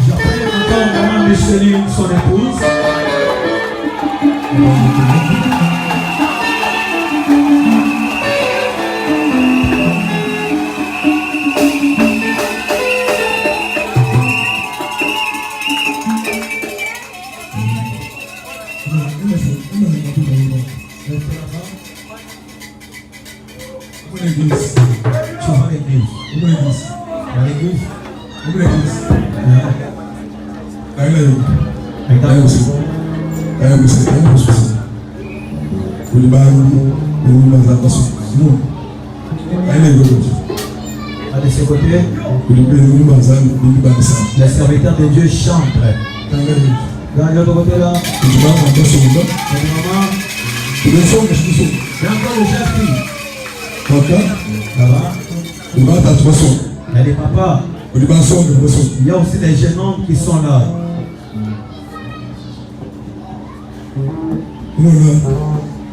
J'appelle encore Maman Micheline, son épouse. Tu vas à l'église. À l'église. À de ce côté, les serviteurs de Dieu chantent. Dans l'autre côté là, il y a des mamans, il y a encore les jeunes filles. Là-bas, il y a des papas. Il y a aussi des jeunes hommes qui sont là.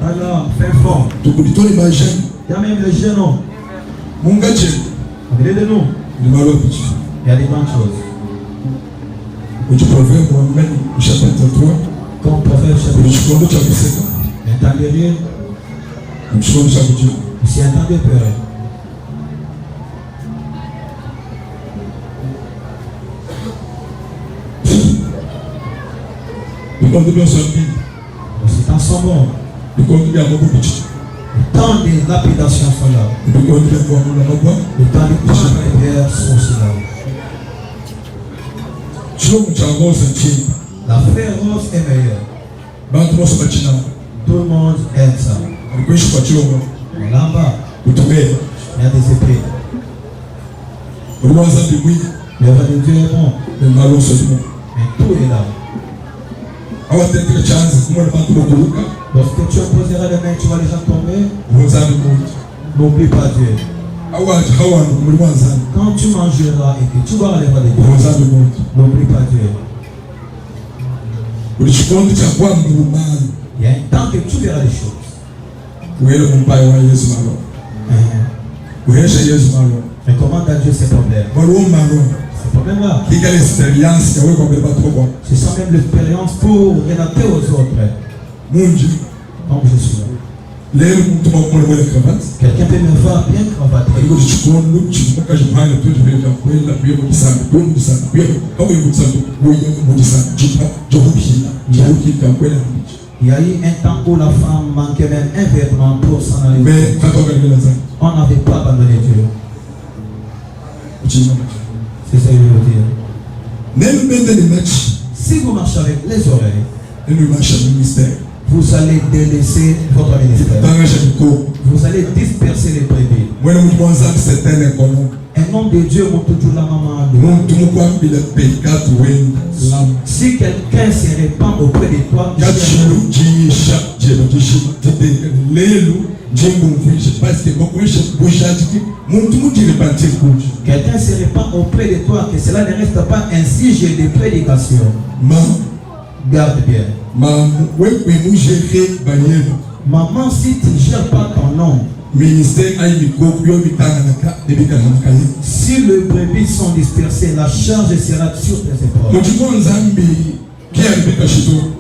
Alors, fin fort. Il y a même les jeunes hommes. Au milieu de nous, il y a des bonnes choses. Comme Proverbe chapitre, un temps de rire, aussi un temps de pleurer. Ces temps sont bons. Le temps des lapidations sont là. Le temps des prières sont aussi là. La fleur rose est meilleure. Tout le monde aime ça. Mais là-bas, il y a des épées. L'œuvre de Dieu est bon. Mais tout est là. Lorsque tu imposeras les mains, tu vas les gens tomber. N'oublie pas Dieu. Quand tu mangeras et que tu boiras l'œuvre de Dieu, n'oublie pas Dieu. Il y a un temps que tu verras les choses. Mais comment à Dieu ces problèmes? Ces problèmes-là, ce sont même l'expérience pour relater aux autres. Comme je suis là. Quelqu'un peut me voir bien cravaté. Il y a eu un temps où la femme manquait même un vêtement pour s'en aller. On n'avait pas abandonné Dieu. C'est ça que je veux dire. Si vous marchez avec les oreilles, vous allez délaisser votre ministère. Vous allez disperser les brebis. Un homme de Dieu, la maman. Si quelqu'un se répand auprès de toi, quelqu'un se répand auprès de toi, que cela ne reste pas un sujet de prédication. Garde bien. Maman, si tu ne gères pas ton nom, si les brebis sont dispersées, la charge sera sur tes épaules.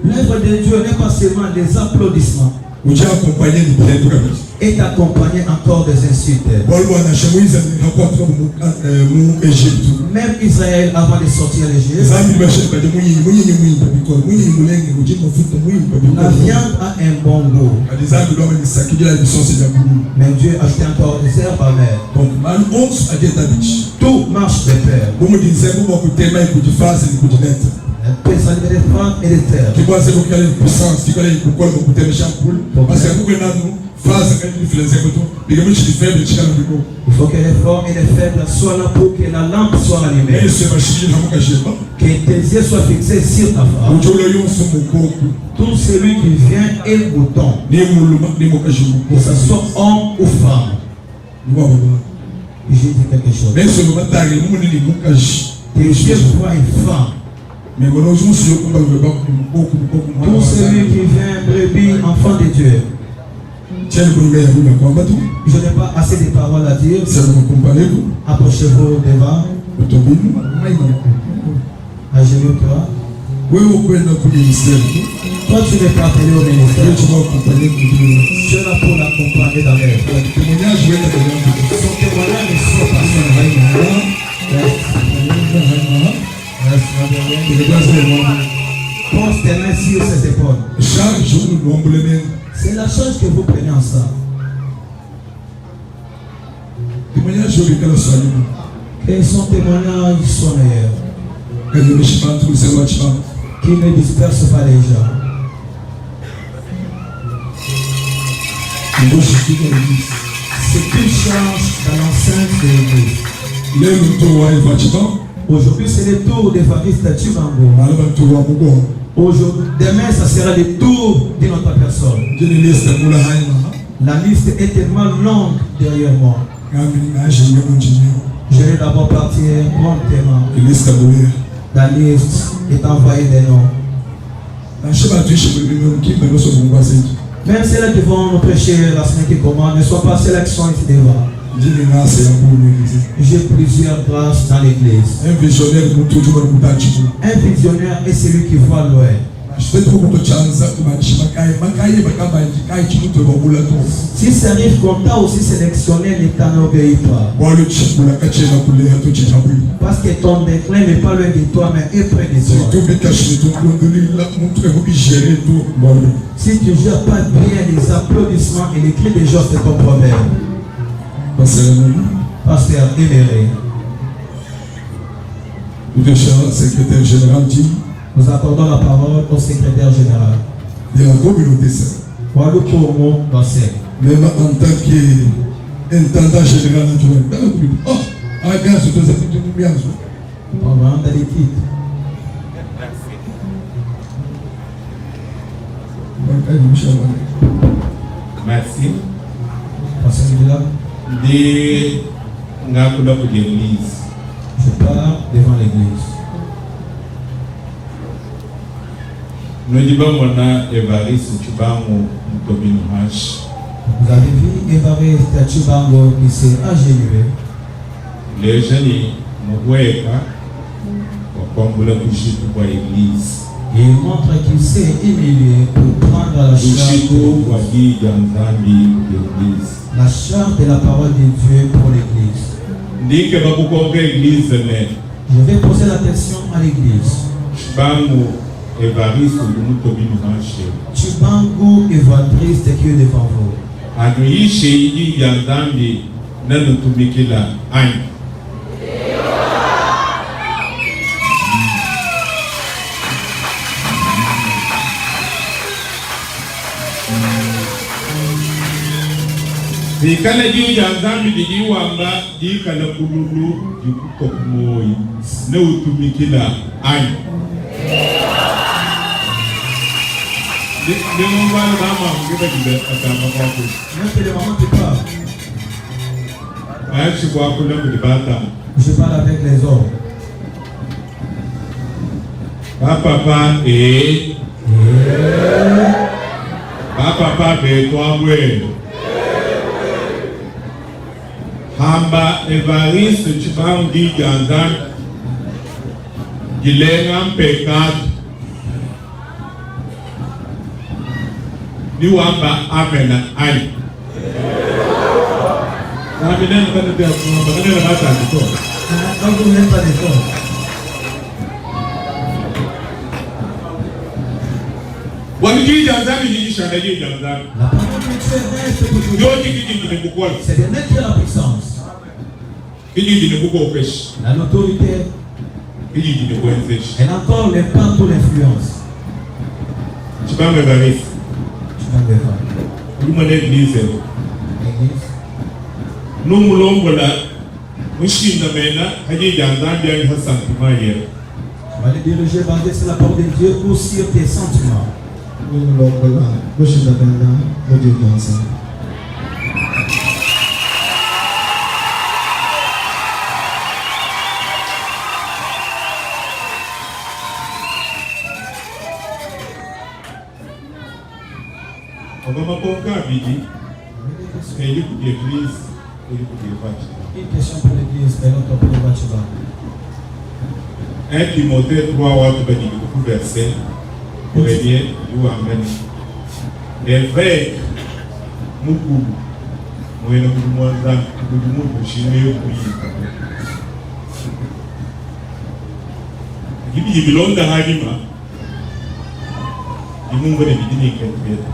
L'œuvre de Dieu n'est pas seulement des applaudissements. Est accompagné encore des insultes. Même Israël, avant de sortir d'Égypte, la viande a un bon goût. Mais Dieu a ajouté encore des herbes amères. Tout marche de pair. La des femmes et des terres. Parce que Il faut que les forts et les faibles soient là pour que la lampe soit allumée. Que tes yeux soient fixés sur ta femme. Tout celui qui vient est mouton. Que ce soit homme ou femme. J'ai dit quelque chose. Tes yeux voient une femme. Tout celui qui vient brebis, enfant de Dieu. Je n'ai pas assez de paroles à dire. Approchez-vous devant. Agenouille-toi. Toi, tu n'es pas appelé au ministère. Tu es là pour l'accompagner dans l'œuvre. Son témoignage ne soit pas son. Pose tes mains sur ses épaules. C'est la charge que vous prenez ensemble. Que son témoignage soit meilleur. Qu'il ne disperse pas les gens. C'est une charge dans l'enceinte de l'église. Aujourd'hui, c'est le tour d'Évariste Tshibangu. Aujourd'hui, demain, ça sera le tour d'une autre personne. La liste est tellement longue derrière moi. Je vais d'abord partir promptement. La liste est envoyée des noms. Même ceux-là qui vont nous prêcher la semaine qui commence, ne soient pas ceux-là qui sont ici devant. J'ai plusieurs grâces dans l'église. Un visionnaire est celui qui voit loin. Si ça arrive qu'on t'a aussi sélectionné, ne t'enorgueillit pas. Parce que ton déclin n'est pas loin de toi, mais est près de toi. Si tu ne gères pas bien les applaudissements et les cris des gens, c'est ton problème. Pasteur Éméré. Le secrétaire général dit, Nous accordons la parole au secrétaire général. De la communauté. Même en tant qu'intendant général naturel. Dans la communauté. Oh, ah, bien, c'est bien. On va dans les titres. Merci. Pasteur. Ndi ngakula ku l'église. Je parle devant l'église. Nudi bamona Evariste Tshibangu Ntobino Hashi. Vous avez vu Evariste Tshibangu qui s'est agenouillé. Lejani muweka wa kwambula bujitu bwa église. Il montre qu'il s'est humilié pour prendre la charge, Bujitu bwa diyi dia Nzambi l'église. La charge de la parole de Dieu pour l'église. Ndike bakukonka église ne Je vais poser la question à l'église. Tshibangu Evariste udi Mutobino Hashi. Tshibangu Evariste qui est devant vous. Anuyishe diyi dia Nzambi nanutumikila anyi. Dikala diyi dia Nzambi didi wamba dikala kululu dikupa ku moyi neutumikila anyi. Ndingongwana bamamu ke badi batamba kwakula. Même que les mamans te parlent. Bashi kwakula kudi batamba. Je parle avec les hommes. Bapapa e bapapa betwabwe. Hamba Evariste Tshibangu diyi dia Nzambi dilenga mpekatu niwamba amena anyi. Nami neno kana bia kuamba kana batatu to. Donc vous n'êtes pas d'accord. Bwana diyi dia Nzambi didishana diyi dia Nzambi. La parole de Dieu reste toujours. Yote kiji dine kukola. C'est de mettre la puissance, Kiji dine kukokesha. la l'autorité Kiji dine kuenzesha. et encore l'impact ou l'influence. Tshibangu Evariste. Tu vas me voir. Udi muena eglise eu. Église. Numulombola mushindamena ha diyi dia Nzambi anyi ha sentiment yebe. Tu vas les diriger basé sur la parole de Dieu ou sur tes sentiments. Numulombola mushindamena mu diyi dia Nzambi. Pavua makonka abidi, edi kudi eglise, edi kudi Evachi. Une question pour l'église et l'autre pour Evachiba. 1 Timothée 3 watu badidi ku verset premier udi wamba ne eveke mukulu muena mudimu wa Nzambi udi muntu ujinga kuyika. Bidi bilonda hanyima Ndi mumvue ne bidi ne nketeta.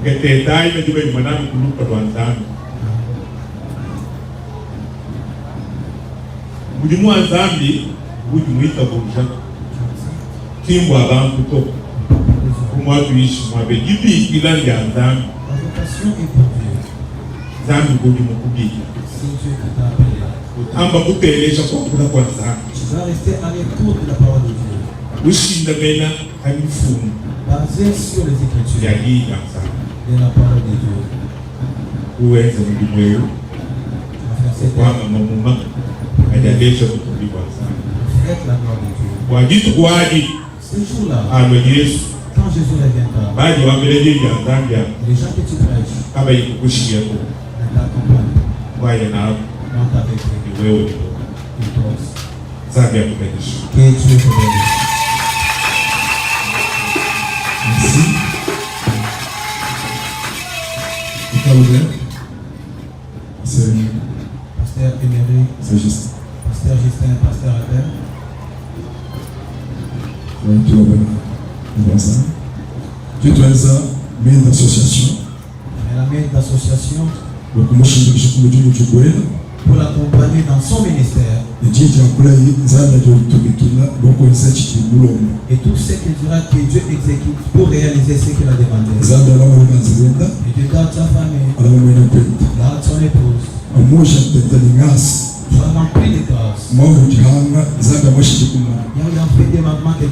Nketeta ayi badi bayimona anu ku lupa lua Nzambi. Mudimu wa Nzambi udi muitabuja, ki mbua bantu to. Bu muatuishi muabe, dibikila ndia Nzambi. Nzambi ngudi mukubikila. Utamba kuteleja kuakula kua Nzambi. Ushindamena pa mifundu ya Diyi dia Nzambi. Uwenze mudimu eu ukuama mamuma adi aleja butumbi bua Nzambi. Bua dituku adi alua Yesu, badi wambila Diyi dia Nzambi abu kabayi kukushiya to, waya nabu ne wewe to. Nzambi akubeneshe. Que Dieu te bénisse. Merci. Ikalume. C'est Pasteur Emery, c'est juste. Pasteur Justin, Pasteur Albert. Ouais, tu vas venir. ça. Tu es un main d'association. Mais la main d'association Bakumushindikishi ku mudimu tshibuela. pour l'accompagner dans son ministère. Ne diyi dia kulayi Nzambi adi utumikila bua kuenza tshidi mulomba. Et tout ce qu'il dira que Dieu exécute pour réaliser ce qu'il a demandé. Nzambi alama lubanza luenda. Et Dieu garde sa famille. Alama muena kuenda. Garde son épouse. Amusha ntenta ne ngasa. Sois rempli de grâce. Mwavu dihanga Nzambi amuashije kumona.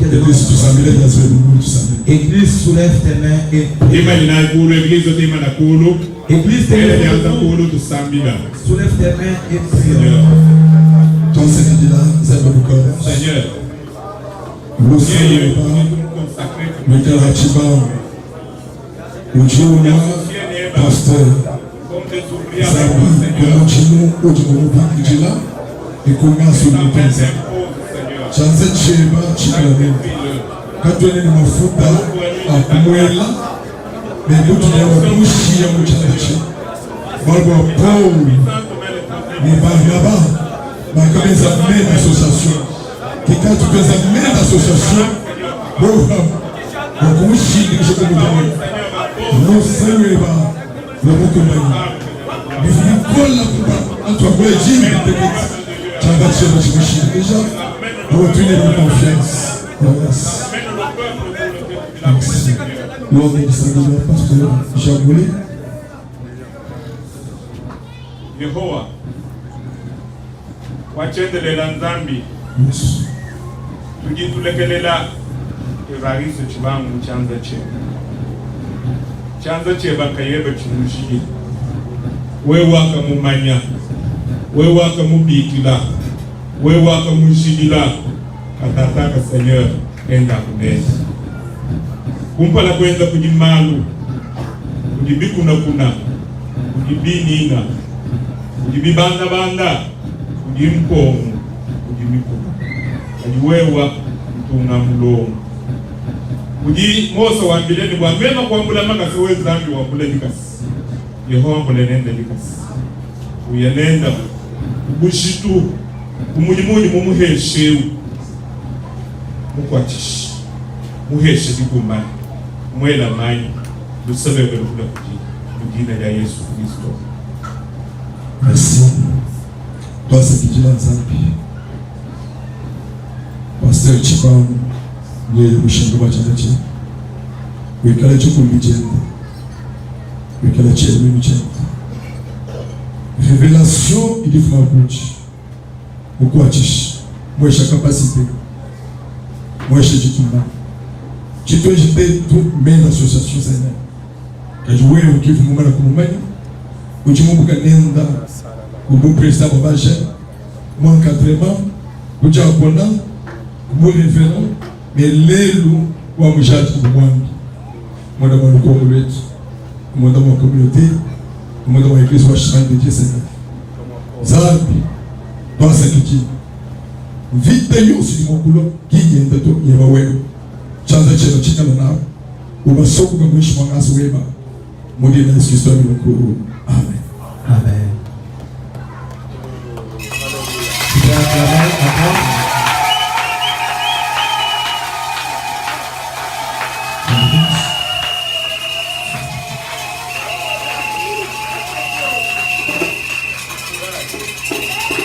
Église tusambile biazo Mungu tusambile. Église soulève tes mains et prie. Imani kulu église otimana kulu. Église Tele kulu tusambila. Soulève tes mains et prie. Seigneur. Tuasakidila Nzambi bukala. Seigneur. Lusaleba Mikala Tshibangu. Ujiuma pasteur Nzambi kumujimu udi mumubikidila ikungaso mupenza. Tshianza tshieba tshikala nende. Katuena ne mafuta a kumuela ne butuya bamushiya mu tshianza tshiebe. Bualu bua Paul ne Barnaba bakabenza meme association. Kikatu tuenza meme association boba bakumushindikisha ku mudimu lusalweba lwamukumbanyi bivua bikola kuba antu akula jini biteketi tshianza tshieba tshimushindikisha abatwine ba confiance. Yes. Merci. Lors de l'isangila pasteur Jabule. Yehowa watshiendelela Nzambi, Yesu. tudi tulekelela Evariste Tshibangu mu tshianza tshiebe. Tshianza tshieba nkayebe tshimujile. Wewe wakamumanya, wewe wakamubikila, wewe wakamujidila. Katataka Seigneur enda kuneza. Kumpala kuenza kudi malu, kudi bikunakuna, kudi binina, kudi bibandabanda, kudi mpongo, kudi mikuna. Kadi wewa ntunga mulongo. Kudi Mose wambile ne bua mema kuambula makasa we Nzambi wambula dikasa. Yehowa ambule nende dikasa. Uya nenda kubujitu ku mudimu udi mumuheshe eu. Mukuatshishi, muheshe dikumbana, muela manyi, luse luebe lukula kudi mu dina dia Yesu Kristo. Merci. Tuasakidila Nzambi. Pasteur Tshibangu yeye mushindu wa tshianza tshiende. Wikale tshikumbi tshiende. Wikala tshielelu tshiende. Revelation idi ifuma kudi mukuatshishi, muesha capacité, muesha dikima. Tshitueji tetu mena association zene. Kadi wewe ukivu mumana kumumanya, udi mumbuka nenda ku président wa ba jeunes, mu encadrement, ku diakona, ku révérend, mais lelu wa mujadi ku mwambi. Mwanda mwa lukongo lwetu, mwanda mwa communauté, mwanda mwa église wa Chemin de Dieu Seigneur. Nzambi, twasakiki. Mvita yonso idi mua kulua kiyenda to yeba wewe. Tshianza tshieba tshikala nawe. Ubasokoka muinshi mua ngasa weba. Mu dina Yesu Kristo mukuru. Amen. Amen. Tu peux acclamer encore.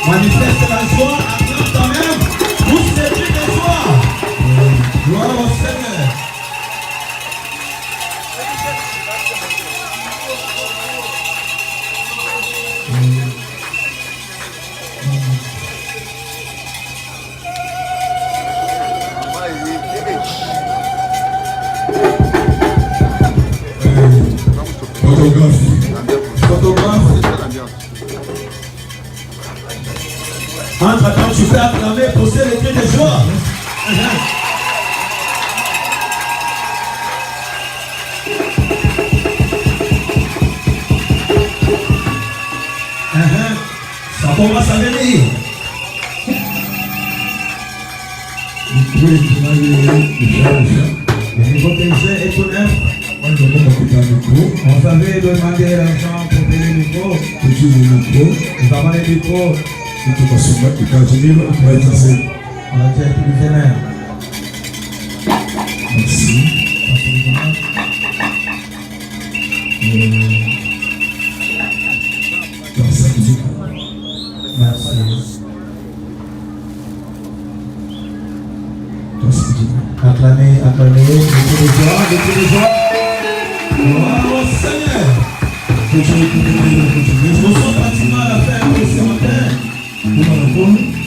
Manifeste la joie, acclame toi-même. Pousse les cris de joie. Gloire au Seigneur. Photographe. Photographe. Entre-temps, tu peux acclamer, pousser les cris de joie. Ça commence à venir. Micro mishasha. Le nouveau PG est tout neuf. Wanda makuta micro. On savait demander l'argent pour payer le micro. Toujours le micro. Nous avons les micros. Tukasoma ikajimilo tubaitase. On a déjà utilisé même. Merci. Merci. Merci. Acclamez, acclamez, les cris de joie, les cris de joie. Gloire au Seigneur. Nous sommes pratiquement à la fin de ce matin.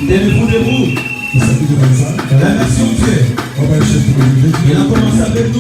Tenez-vous debout. Remercions Dieu. Il a commencé avec nous.